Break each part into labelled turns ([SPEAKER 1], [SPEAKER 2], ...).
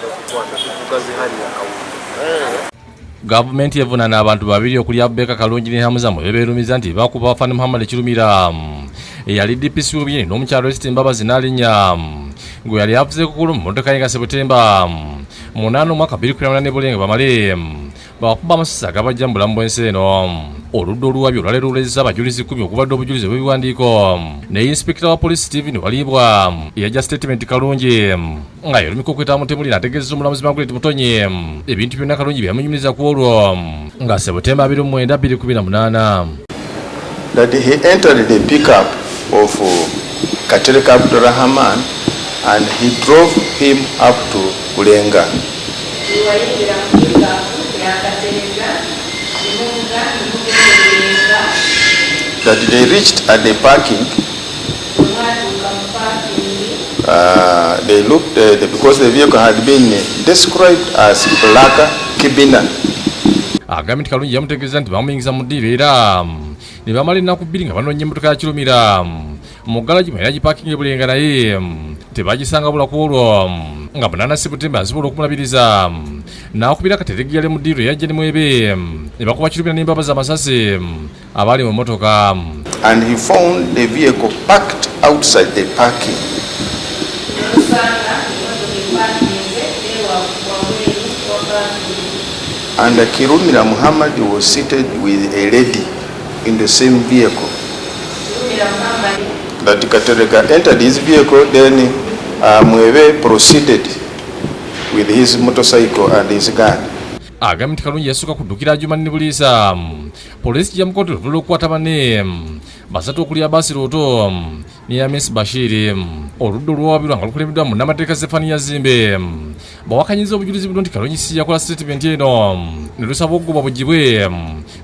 [SPEAKER 1] Kukwata tuvuga zihariya kawundo.
[SPEAKER 2] Gavumenti evunaana abantu babiri okuli Abubaker Kalungi ne Hamuza Mwebe beerumiza nti bakuba Afande Muhammad Kirumira eyali DPC w'Ebyeni n'omukyala Esite Mbabazi n'alinnya gwe yali avuze kukulu mu mmotoka ye nga Sebutemba 8 omwaka 2018 Bulenga bamale bakuba amasasi agabajja mu bulamu bw'ensi eno. Oludda oluwabye olwaleero luleezesa abajulizi 10 okubadde obujulizi obw'ebiwandiiko ne inspekita wa poliisi Stephen Waliibwa eyajja statement Kalungi nga yalumika okwetaba mutemuli n'ategeezeza omulamuzi Margaret Mutonyi ebintu byonna Kalungi bye yamunyumiriza ku olwo nga Sebutemba 29 2018.
[SPEAKER 3] That he entered the pickup of Katereka Abdurrahman and he drove him up to Bulenga.
[SPEAKER 4] Wayingira mu pikapu ya Katereka nemuvuga nemugenda Bulenga.
[SPEAKER 3] That they reached at the parking,
[SPEAKER 4] Bwe mwatuuka mu paakingi,
[SPEAKER 3] they looked, because the vehicle had been described as black Kibina.
[SPEAKER 2] Agambye nti Kalungi yamutegeeza nti bamuyingiza mu ddiiro era ne bamala ennaku 2 nga banoonya emmotoka ya Kirumira mu galagi mwe yagipaakinga e Bulenga naye tebagisanga bula ku olwo nga 8 Sebutemba azibola okumulabiriza n'akubira Katerega yali mu ddiiro eyajja ne Mwebe ne bakuba Kirumira n'Embabazi amasasi abaali mu mmotoka.
[SPEAKER 3] And he found the vehicle parked outside the parking.
[SPEAKER 4] Nemusanga emotoka epaakinze wabweru wa paakingi.
[SPEAKER 3] And Kirumira Muhammad was seated with a lady in the same vehicle.
[SPEAKER 4] Kirumira Muhammad
[SPEAKER 3] That Katerega entered his vehicle, then Mwebe proceeded with his motorcycle and his gun.
[SPEAKER 2] Agambye nti Kalungi yasooka kuddukira Adjumani ne Buliisa. Poliisi kijja mu kkooti oluvannyuma lw'okukwata banne basatu okuli Abasi Looto ne Yamis Bashiri. Oludda oluwaabirwa nga lukulembeddwa munnamateeka Zefaniya Zimbe bawakanyiza obujulizi buno nti Kalungi si yakola sitatimenti eno ne lusaba okugobwa bugibwe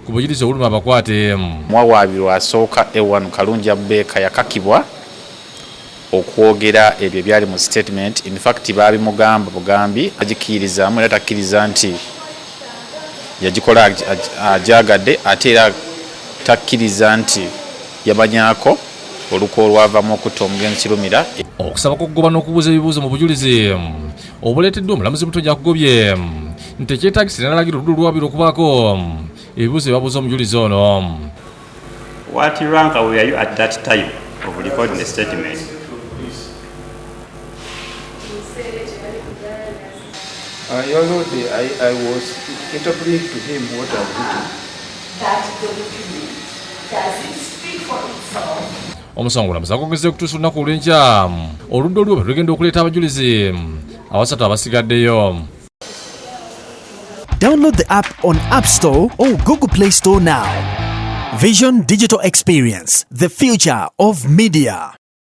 [SPEAKER 2] ku bujulizi obuluma abakwate.
[SPEAKER 5] Muwawaabirwa asooka A1 Kalungi Abubaker yakakibwa okwogera ebyo ebyali mu statement. In fact, baabimugamba bugambi agikkiririzaamu era takkiriza nti yagikola agyagadde, ate era takkiriza nti yamanyaako olukwe olwavamu okutta omugenzi Kirumira.
[SPEAKER 2] Okusaba kw'okugoba n'okubuuza ebibuuzo mu bujulizi obuleeteddwa omulamuzi Mutonyi akugobye nti ekyetaagisa n'alagira oludda oluwaabirwa okubaako ebibuuzo ebabuuza omujulizi ono.
[SPEAKER 6] What rank were you at that time of recording the statement?
[SPEAKER 4] Ekiseera ekyo bali kuganda.
[SPEAKER 3] Your Lord, I was interpreting to him what I've written.
[SPEAKER 7] That document, does it speak for itself?
[SPEAKER 2] Omusango omulamuzi agwongezza okutuusa olunaku olw'enkya oludda olwobe lugenda okuleeta abajulizi abasatu abasigaddeyo.
[SPEAKER 8] Download the app on App Store or Google Play Store now. Vision Digital Experience, the future of media.